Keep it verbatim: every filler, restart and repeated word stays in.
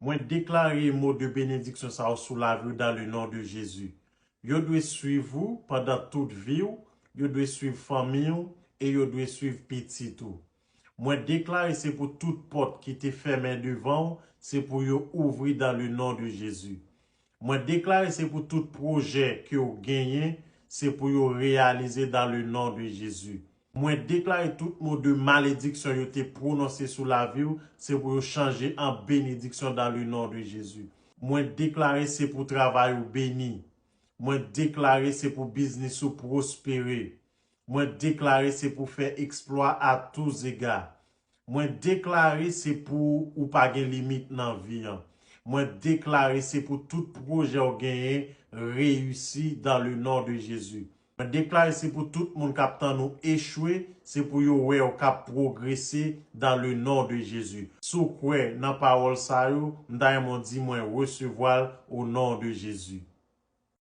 Mwen deklare mo de benediksyon sa yo sou lavi w dans le nom de Jésus. Yo dwe swiv ou pandan tout vi w, yo dwe swiv fanmi w e yo dwe swiv pitit ou. Mwen deklare se pou tout pòt ki te fèmen devan w, se pou yo ouvri dans le nom de Jésus. Mwen deklare se pou tout pwojè ke w genyen, se pou yo reyalize dans le nom de Jésus. Mwen deklare tout mo de malediksyon yo te pwononse sou lavi w, se pou yo chanje an benediksyon dans le nom de Jésus. Mwen deklare se pou travay ou beni. Mwen deklare se pou biznis ou pwospere. Mwen deklare se pou fè eksplwa à tous égards. Mwen deklare se pou ou pa gen limit nan vi an. Mwen deklare se pou tout pwojè w genyen reyisi dans le nom de Jésus. Mwen deklare se pou tout moun k ap tann ou echwe, se pou yo wè w k ap pwogrese dans le nom de Jésus. Si w kwè nan pawòl sa yo, m ta renmen w di mwen resevwa l au nom de Jésus.